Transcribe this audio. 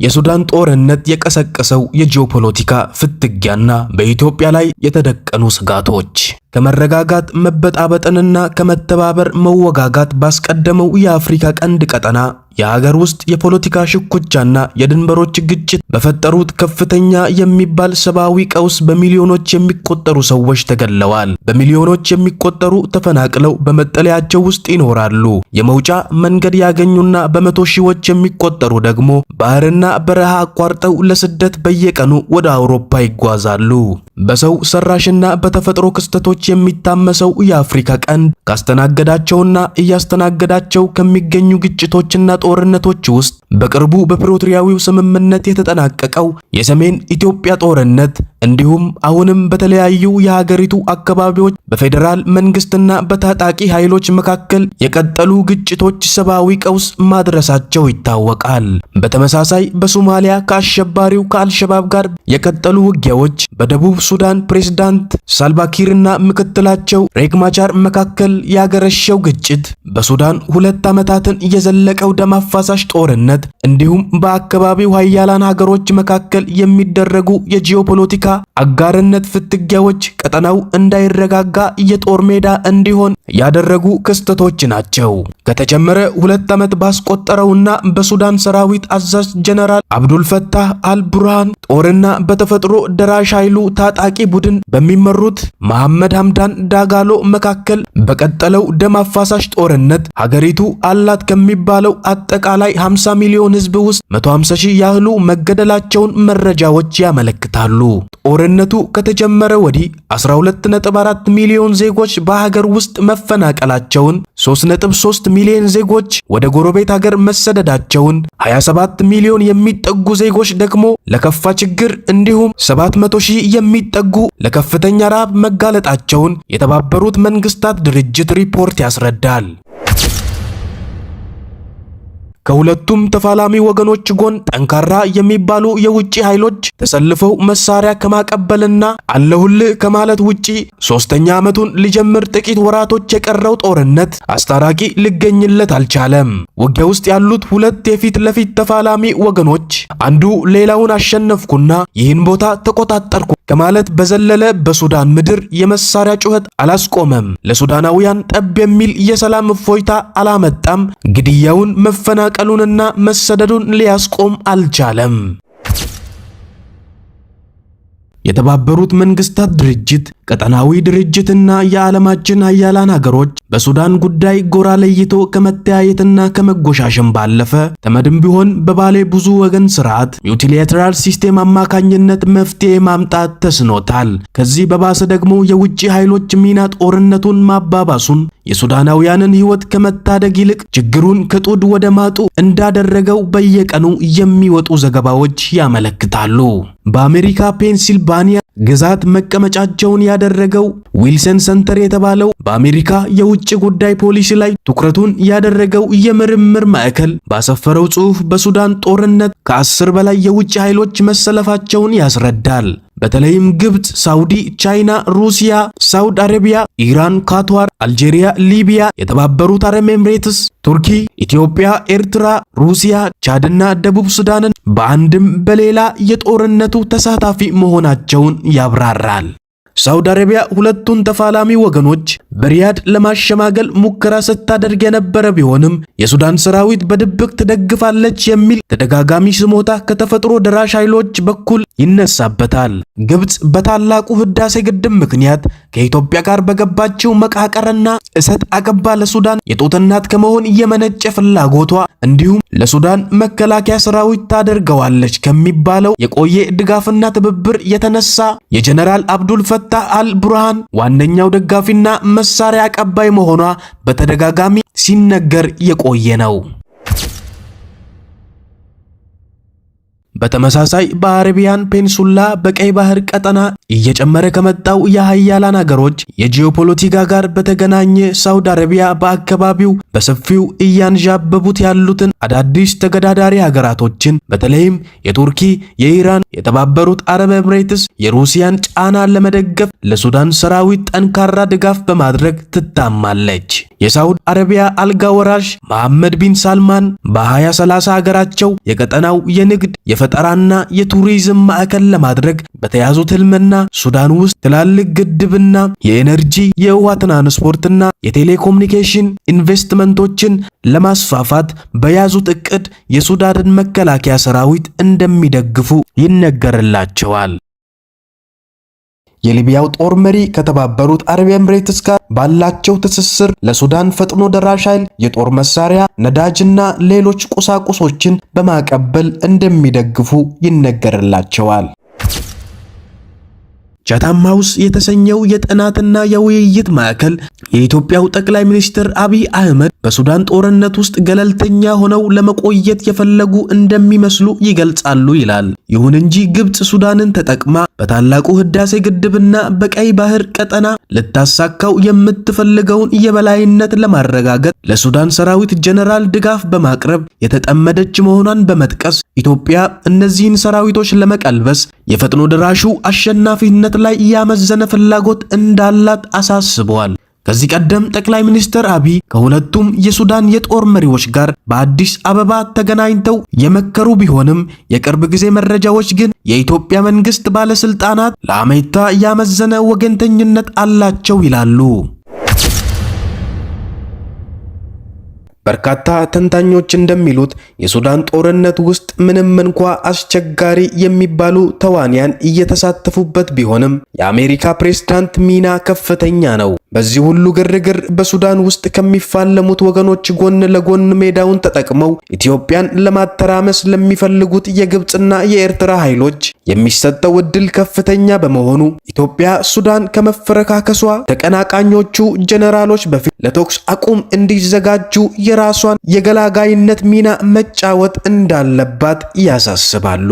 የሱዳን ጦርነት የቀሰቀሰው የጂኦፖለቲካ ፍትጊያና በኢትዮጵያ ላይ የተደቀኑ ስጋቶች ከመረጋጋት መበጣበጥንና ከመተባበር መወጋጋት ባስቀደመው የአፍሪካ ቀንድ ቀጠና የሀገር ውስጥ የፖለቲካ ሽኩቻና የድንበሮች ግጭት በፈጠሩት ከፍተኛ የሚባል ሰብአዊ ቀውስ በሚሊዮኖች የሚቆጠሩ ሰዎች ተገድለዋል። በሚሊዮኖች የሚቆጠሩ ተፈናቅለው በመጠለያቸው ውስጥ ይኖራሉ። የመውጫ መንገድ ያገኙና በመቶ ሺዎች የሚቆጠሩ ደግሞ ባህርና በረሃ አቋርጠው ለስደት በየቀኑ ወደ አውሮፓ ይጓዛሉ። በሰው ሰራሽና በተፈጥሮ ክስተቶች የሚታመሰው የአፍሪካ ቀንድ ካስተናገዳቸውና እያስተናገዳቸው ከሚገኙ ግጭቶችና ጦርነቶች ውስጥ በቅርቡ በፕሪቶሪያዊው ስምምነት የተጠናቀቀው የሰሜን ኢትዮጵያ ጦርነት እንዲሁም አሁንም በተለያዩ የሀገሪቱ አካባቢዎች በፌዴራል መንግስትና በታጣቂ ኃይሎች መካከል የቀጠሉ ግጭቶች ሰብአዊ ቀውስ ማድረሳቸው ይታወቃል። በተመሳሳይ በሶማሊያ ከአሸባሪው ከአልሸባብ ጋር የቀጠሉ ውጊያዎች፣ በደቡብ ሱዳን ፕሬዝዳንት ሳልቫኪርና ምክትላቸው ሪክ ማቻር መካከል ያገረሸው ግጭት፣ በሱዳን 2 ዓመታትን የዘለቀው ደም አፋሳሽ ጦርነት እንዲሁም በአካባቢው ሀያላን ሀገሮች መካከል የሚደረጉ የጂኦፖለቲካ አጋርነት ፍትጊያዎች ቀጠናው እንዳይረጋጋ የጦር ሜዳ እንዲሆን ያደረጉ ክስተቶች ናቸው። ከተጀመረ 2 ዓመት ባስቆጠረውና በሱዳን ሰራዊት አዛዥ ጀነራል አብዱልፈታህ አልቡርሃን ጦርና በተፈጥሮ ደራሽ ኃይሉ ታጣቂ ቡድን በሚመሩት መሐመድ ሐምዳን ዳጋሎ መካከል በቀጠለው ደም አፋሳሽ ጦርነት ሀገሪቱ አላት ከሚባለው አጠቃላይ 50 ሚሊዮን ሕዝብ ውስጥ 150 ሺህ ያህሉ መገደላቸውን መረጃዎች ያመለክታሉ። ጦርነቱ ከተጀመረ ወዲህ 12.4 ሚሊዮን ዜጎች በሀገር ውስጥ መፈናቀላቸውን፣ 3.3 ሚሊዮን ዜጎች ወደ ጎረቤት ሀገር መሰደዳቸውን፣ 27 ሚሊዮን የሚጠጉ ዜጎች ደግሞ ለከፋ ችግር እንዲሁም 700 ሺህ የሚጠጉ ለከፍተኛ ረሃብ መጋለጣቸውን የተባበሩት መንግስታት ድርጅት ሪፖርት ያስረዳል። ከሁለቱም ተፋላሚ ወገኖች ጎን ጠንካራ የሚባሉ የውጭ ኃይሎች ተሰልፈው መሳሪያ ከማቀበልና አለሁልህ ከማለት ውጪ ሶስተኛ ዓመቱን ሊጀምር ጥቂት ወራቶች የቀረው ጦርነት አስታራቂ ሊገኝለት አልቻለም። ውጊያ ውስጥ ያሉት ሁለት የፊት ለፊት ተፋላሚ ወገኖች አንዱ ሌላውን አሸነፍኩና ይህን ቦታ ተቆጣጠርኩ ከማለት በዘለለ በሱዳን ምድር የመሳሪያ ጩኸት አላስቆመም። ለሱዳናውያን ጠብ የሚል የሰላም እፎይታ አላመጣም። ግድያውን፣ መፈናቀሉንና መሰደዱን ሊያስቆም አልቻለም። የተባበሩት መንግስታት ድርጅት፣ ቀጠናዊ ድርጅትና የዓለማችን ሀያላን ሀገሮች በሱዳን ጉዳይ ጎራ ለይቶ ከመተያየትና ከመጎሻሸም ባለፈ ተመድም ቢሆን በባለ ብዙ ወገን ስርዓት multilateral system አማካኝነት መፍትሄ ማምጣት ተስኖታል። ከዚህ በባሰ ደግሞ የውጭ ኃይሎች ሚና ጦርነቱን ማባባሱን፣ የሱዳናውያንን ሕይወት ከመታደግ ይልቅ ችግሩን ከጡድ ወደ ማጡ እንዳደረገው በየቀኑ የሚወጡ ዘገባዎች ያመለክታሉ። በአሜሪካ ፔንሲልቫኒያ ግዛት መቀመጫቸውን ያደረገው ዊልሰን ሰንተር የተባለው በአሜሪካ የውጭ ጉዳይ ፖሊሲ ላይ ትኩረቱን ያደረገው የምርምር ማዕከል ባሰፈረው ጽሑፍ በሱዳን ጦርነት ከ10 በላይ የውጭ ኃይሎች መሰለፋቸውን ያስረዳል። በተለይም ግብፅ፣ ሳውዲ፣ ቻይና፣ ሩሲያ፣ ሳውዲ አረቢያ፣ ኢራን፣ ካታር፣ አልጄሪያ፣ ሊቢያ፣ የተባበሩት አረብ ኤምሬትስ፣ ቱርኪ፣ ኢትዮጵያ፣ ኤርትራ፣ ሩሲያ፣ ቻድና ደቡብ ሱዳንን በአንድም በሌላ የጦርነቱ ተሳታፊ መሆናቸውን ያብራራል። ሳውዲ አረቢያ ሁለቱን ተፋላሚ ወገኖች በሪያድ ለማሸማገል ሙከራ ስታደርግ የነበረ ቢሆንም የሱዳን ሰራዊት በድብቅ ትደግፋለች የሚል ተደጋጋሚ ስሞታ ከተፈጥሮ ደራሽ ኃይሎች በኩል ይነሳበታል። ግብጽ በታላቁ ህዳሴ ግድብ ምክንያት ከኢትዮጵያ ጋር በገባችው መቃቀርና እሰጥ አገባ ለሱዳን የጡት እናት ከመሆን የመነጨ ፍላጎቷ እንዲሁም ለሱዳን መከላከያ ሰራዊት ታደርገዋለች ከሚባለው የቆየ ድጋፍና ትብብር የተነሳ የጀነራል አብዱል ፈታህ አል ቡርሃን ዋነኛው ደጋፊና መሳሪያ አቀባይ መሆኗ በተደጋጋሚ ሲነገር የቆየ ነው። በተመሳሳይ በአረቢያን ፔኒንሱላ በቀይ ባህር ቀጠና እየጨመረ ከመጣው የሀያላን ሀገሮች የጂኦፖለቲካ ጋር በተገናኘ ሳውዲ አረቢያ በአካባቢው በሰፊው እያንዣበቡት ያሉትን አዳዲስ ተገዳዳሪ ሀገራቶችን በተለይም የቱርኪ፣ የኢራን፣ የተባበሩት አረብ ኤምሬትስ፣ የሩሲያን ጫና ለመደገፍ ለሱዳን ሰራዊት ጠንካራ ድጋፍ በማድረግ ትታማለች። የሳውዲ አረቢያ አልጋ ወራሽ መሐመድ ቢን ሳልማን በ2030 ሀገራቸው የቀጠናው የንግድ የፈጠራና የቱሪዝም ማዕከል ለማድረግ በተያዙት ህልምና ሱዳን ውስጥ ትላልቅ ግድብና የኤነርጂ፣ የውሃ ትራንስፖርትና የቴሌኮሙኒኬሽን ኢንቨስትመንቶችን ለማስፋፋት በያዙት እቅድ የሱዳንን መከላከያ ሰራዊት እንደሚደግፉ ይነገርላቸዋል። የሊቢያው ጦር መሪ ከተባበሩት አረብ ኤምሬትስ ጋር ባላቸው ትስስር ለሱዳን ፈጥኖ ደራሽ ኃይል የጦር መሳሪያ፣ ነዳጅና ሌሎች ቁሳቁሶችን በማቀበል እንደሚደግፉ ይነገርላቸዋል። ቻታም ሃውስ የተሰኘው የጥናትና የውይይት ማዕከል የኢትዮጵያው ጠቅላይ ሚኒስትር አብይ አህመድ በሱዳን ጦርነት ውስጥ ገለልተኛ ሆነው ለመቆየት የፈለጉ እንደሚመስሉ ይገልጻሉ ይላል። ይሁን እንጂ ግብጽ ሱዳንን ተጠቅማ በታላቁ ህዳሴ ግድብና በቀይ ባህር ቀጠና ልታሳካው የምትፈልገውን የበላይነት ለማረጋገጥ ለሱዳን ሰራዊት ጀነራል ድጋፍ በማቅረብ የተጠመደች መሆኗን በመጥቀስ ኢትዮጵያ እነዚህን ሰራዊቶች ለመቀልበስ የፈጥኖ ደራሹ አሸናፊነት ላይ ያመዘነ ፍላጎት እንዳላት አሳስበዋል። ከዚህ ቀደም ጠቅላይ ሚኒስትር አብይ ከሁለቱም የሱዳን የጦር መሪዎች ጋር በአዲስ አበባ ተገናኝተው የመከሩ ቢሆንም የቅርብ ጊዜ መረጃዎች ግን የኢትዮጵያ መንግስት ባለስልጣናት ለአሜታ ያመዘነ ወገንተኝነት አላቸው ይላሉ። በርካታ ተንታኞች እንደሚሉት የሱዳን ጦርነት ውስጥ ምንም እንኳ አስቸጋሪ የሚባሉ ተዋንያን እየተሳተፉበት ቢሆንም የአሜሪካ ፕሬዝዳንት ሚና ከፍተኛ ነው። በዚህ ሁሉ ግርግር በሱዳን ውስጥ ከሚፋለሙት ወገኖች ጎን ለጎን ሜዳውን ተጠቅመው ኢትዮጵያን ለማተራመስ ለሚፈልጉት የግብፅና የኤርትራ ኃይሎች የሚሰጠው ዕድል ከፍተኛ በመሆኑ ኢትዮጵያ ሱዳን ከመፈረካከሷ ተቀናቃኞቹ ጀነራሎች በፊት ለተኩስ አቁም እንዲዘጋጁ የራሷን የገላጋይነት ሚና መጫወት እንዳለባት ያሳስባሉ።